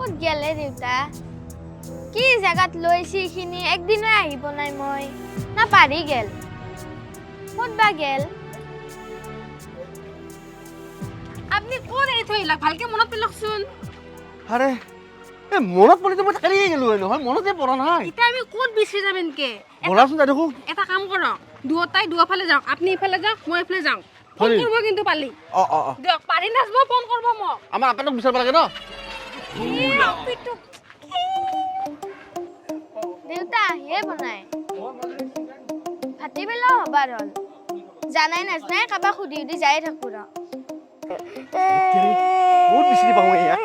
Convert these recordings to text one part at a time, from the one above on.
ক'ত গেলে দেউতা? কি জেগাত লৈছি এইখিনি, একদিনো আহিব নাই মই। না পাৰি গেল, ক'ত বা গেল? আপুনি ক'ত এৰি থৈ আহিলাক? ভালকে মনত পেলাওকচোন। আৰে এই মনত পৰিলে মই কালিয়ে গ'লো নহয়, মনতে পৰা নাই। এতিয়া আমি ক'ত বিচাৰি যাম এনেকে? ব'লাচোন যাই দেখোঁ। এটা কাম কৰক, দুয়োটাই দুয়োফালে যাওক, আপুনি ইফালে যাওক, মই এইফালে যাওঁ। ফোন হয়। কৰিব কিন্তু পালি। অঁ অঁ অঁ দিয়ক, পাৰি নাচব, ফোন কৰিব মোক। আমাৰ আপাটোক বিচাৰিব লাগে ন? দেউতা আহিয়ে বনাই ভাটিবেলাও হবাৰ হ'ল, জানাই নাজানাই কাৰোবাক সুধি সুধি যায়ে থাকো ৰ। বহুত বিচাৰি পাওঁ ইয়াক।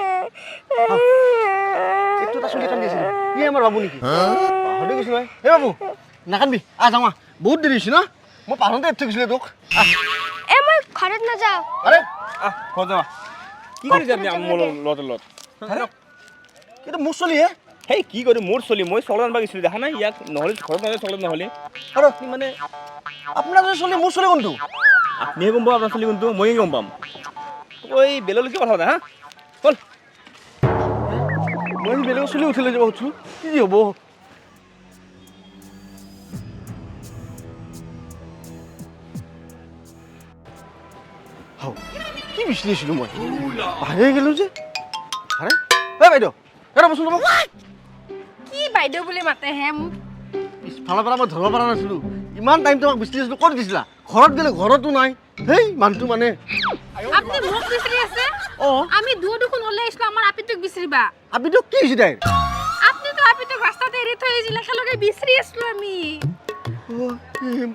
এইটো এটা চুলি কান্দি আছিল, ই আমাৰ বাবু নেকি? পাহৰি গৈছিলো মই। হে বাবু নাকান্দিবি, আহ যাওঁ আহ, বহুত দেৰি হৈছে ন, মই পাহৰোঁতে এৰি থৈ গৈছিলো তোক। এ মই ঘৰত নাযাওঁ। আৰে আহ ঘৰত যাওঁ। কি কৰি যাবি মোৰ ল'ৰাটোৰ লগত? এইটো মোৰ চলিহে। সেই কি কৰিম, মোৰ চলি, মই চকলেট আনিব গৈছিলোঁ, দেখা নাই ইয়াক, নহ'লে ঘৰত নাযায় চকলেট নহ'লে। আৰু আপুনি মানে আপোনাৰ যে চলি, মোৰ চলি কোনটো? আপুনিহে গম পাব আপোনাৰ চলি কোনটো, ময়ে গম পাম। তই বেলেগলৈ কথা পাতা হা, ব'ল। মই বেলেগৰ চলি উঠি লৈ যাব খুজিছোঁ, কি হ'ব? হাও, কি বিচাৰি আছিলোঁ মই, পাহৰি গ'লো যে। আৰে এই বাইদেউ, এই ৰ'বচোন ৰ'ব। কি বাইদেউ বুলি মাতে হে মোক? পিছফালৰ পৰা মই ধৰিব পৰা নাছিলোঁ, ইমান টাইম তোমাক বিচাৰি আছিলোঁ, ক'ত গৈছিলা? ঘৰত গ'লে ঘৰতো নাই। সেই মানুহটো মানে আপুনি মোক বিচাৰি আছে? অঁ। আমি দুয়ো দেখোন ওলাই আহিছিলোঁ আমাৰ আপিটোক বিচাৰিবা। আপিটোক কি হৈছে তাইৰ? আপুনিতো আপিটোক ৰাস্তাতে এৰি থৈ আহিছিলে, একেলগে বিচাৰি আছিলোঁ আমি।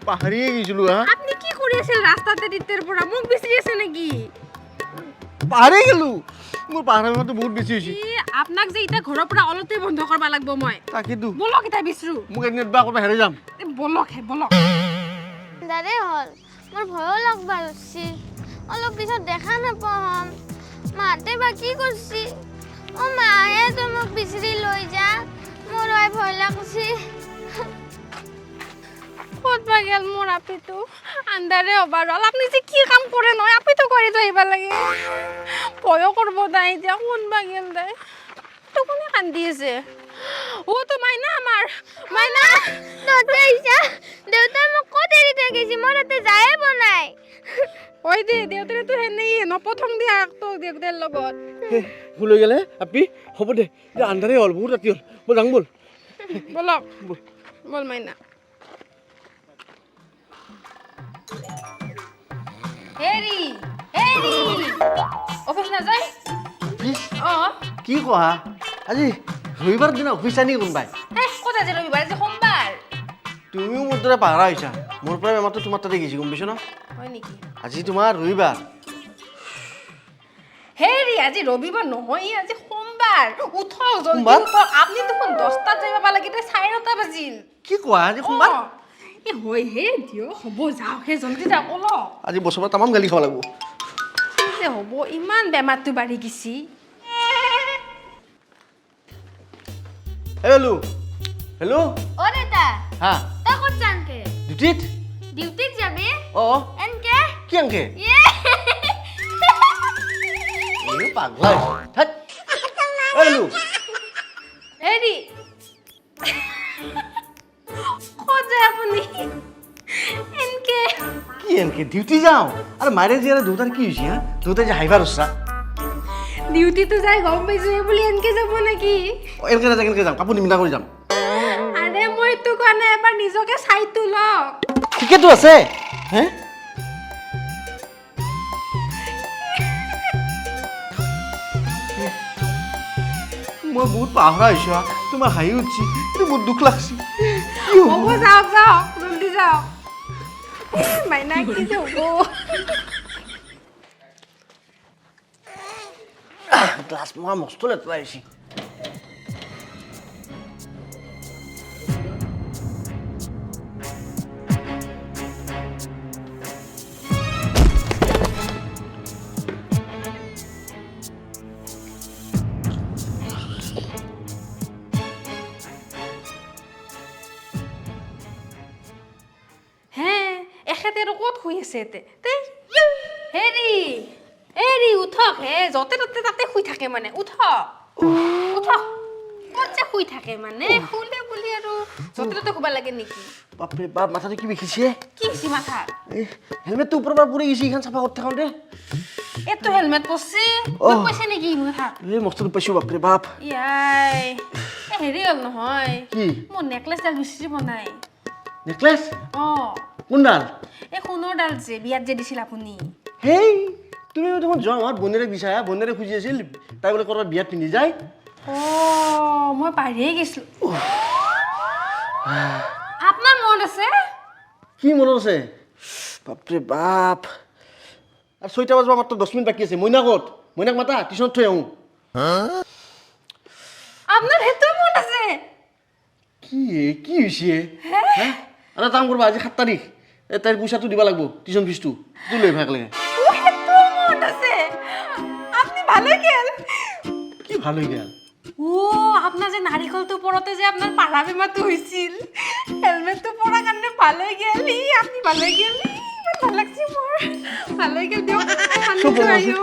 পাহৰিয়ে গৈছিলোঁ হা। আপুনি কি কৰি আছিল ৰাস্তাতে তেতিয়াৰ পৰা? মোক বিচাৰি আছে নেকি? পাহৰি গ'লো, মোৰ পাহৰা বেমাৰটো বহুত বেছি হৈছে। আপোনাক যে এতিয়া ঘৰৰ পৰা অলপতে বন্ধ কৰিব লাগিব মই। তাকেতো। ব'লক এতিয়া বিচাৰো। মোক এদিন বা ক'ৰবাত হেৰাই যাম। ব'লক হে ব'লক। দাদে হ'ল, মোৰ ভয়ো লাগবা ধৰছি, অলপ পিছত দেখা নাপাওঁ। মাহঁতে বা কি কৰছি? অ মায়ে তই মোক বিচাৰি লৈ যা, মোৰ ভয় লাগছি। ক'ত বা গেল মোৰ আপিটো? আন্ধাৰে হ'বাৰ হ'ল। আপুনি যে কি কাম কৰে নহয়, আপিটো কৰি থৈ আহিব লাগে। ভয়ো কৰিব তাই এতিয়া, কোনবা গেল তাই? তো কোনে কান্দি আছে? অ' তো মাইনা, আমাৰ মাইনা। তহঁতে আহিছা? দেউতাই মোক ক'ত এৰি থৈ গৈছি, মই তাতে যায়ে পোৱা নাই। ঐ দে, দেউতাৰেতো সেনেই নপথং দিয়া তোক দেউতাৰ লগত। ভুল হৈ গ'লে আপি, হ'ব দে, এতিয়া আন্ধাৰেই হ'ল, বহুত ৰাতি হ'ল, ব'ল যাওঁ ব'ল। ব'লক, ব'ল মাইনা। হেৰি হেৰি, অফিচ নাযায়? অফিচ? অঁ। কি কোৱা, আজি ৰবিবাৰ দিনা অফিচ যায় নেকি কোনোবাই? ক'ত আজি ৰবিবাৰ, আজি সোমবাৰ। তুমিও মোৰ দৰে পাহৰা হৈছা, মোৰ পৰা বেমাৰটো তোমাৰ তাতে গৈছে, গম পাইছ ন? হয় নেকি? আজি তোমাৰ ৰবিবাৰ। হেৰি আজি ৰবিবাৰ নহয়, আজি সোমবাৰ। উঠক জলদি উঠক, আপুনি দেখোন 10টাত যাব লাগে, এতিয়া 4:30 বাজিল। কি কোৱা, আজি সোমবাৰ? এই হয় হে, দিয়ক হ'ব, যাওক হে, জলদি যাওক অলপ। আজি বছৰৰ তামাম গালি খাব লাগিব। কি যে হ'ব, ইমান বেমাৰটো বাঢ়ি গৈছি। Hello' hello'. অ দেউতা। হা? তই ক'ত যানকে? ডিউটিত। ডিউটিত যাবি? অঁ। এনকে? কি এনকে? এই পাগলা হৈছে। হেল্ল'। হেৰি ক'ত যায় আপুনি এনকে? কি এনকে? ডিউটি যাওঁ। আৰু মাৰে যে দেউতাৰ কি হৈছে হা? দেউতাই যে হাইভাৰ উচ্ছা। ডিউটিটো যাই গম পাইছো বুলি এনকে যাব নেকি? এনকে নাযায়, কেনেকে যাম? কাপোৰ নিমিলা কৰি যাম। আৰে মই এইটো কোৱা নাই, এবাৰ নিজকে চাইতো লওক। ঠিকেতো আছে হে? মই বহুত পাহৰা হৈছো, তোমাৰ হাঁহি উঠছি, কিন্তু মোৰ দুখ লাগছি। হ'ব যাওক যাওক, জলদি যাওক। মাইনা কি যে হ'ব। গ্লাছ মহা মস্ত লেতেৰা হৈছে। হে এখেতে আৰু ক'ত শুই আছে এতে? হেৰি হেৰি উঠক হে, য'তে ত'তে তাতে শুই থাকে মানে, উঠক। উঠক। ক'ত যে শুই থাকে, মানে শুলে বুলি আৰু য'তে ত'তে শুব লাগে নেকি? বাপৰে বাপ, মাথাটো কি বিষাইছে! কি হৈছে মাথাত? এই হেলমেটটো ওপৰৰ পৰা পৰি গৈছে, এইখন চাফা কৰি থাকোঁতে। এইটো হেলমেট পৰছি? অ। দুখ পাইছে নেকি মাথাত? এই মস্ত দুখ পাইছোঁ, বাপৰে বাপ। ইয়াই, এই হেৰি হ'ল নহয়। কি? মোৰ নেকলেছডাল বিচাৰি পোৱা নাই। নেকলেছ? অঁ। কোনডাল? এই সোণৰডাল যে বিয়াত যে দিছিল আপুনি। হেই, তুমি দেখোন যোৱা মাহত বনেৰে বিচাৰা, বনেৰে খুজি আছিল, তাই বোলে ক'ৰবাত বিয়াত পিন্ধি যায়। অঁ, মই পাহৰিয়ে গৈছিলোঁ। আপোনাৰ মনত আছে? কি মনত আছে? বাপৰে বাপ, আৰু 6টা বাজবা মাত্ৰ 10 মিনিট বাকী আছে। মইনা ক'ত? মইনাক মাতা, টিউচনত থৈ আহোঁ। আপোনাৰ সেইটো মনত আছে? কি হে, কি হৈছে হে? আৰু এটা কাম কৰবা, আজি 7 তাৰিখ, এই তাইৰ পইচাটো দিব লাগিব, টিউচন ফিজটো। সেইটো লৈ আহিবা একেলগে। অ, সেইটোও মনত আছে। আপুনি ভালে গেল। কি ভাল হৈ গ'ল? অ', আপোনাৰ যে নাৰিকলটো পৰতে যে আপোনাৰ পাৰা বেমাৰটো হৈছিল, হেলমেটটো পৰাৰ কাৰণে ভাল হৈ গেল। ই আপুনি ভাল হৈ গেল। ই, ইমান ভাল লাগছে মোৰ। ভাল হৈ গেল দিয়ক। চব পানীটো মনত আছে। আইও।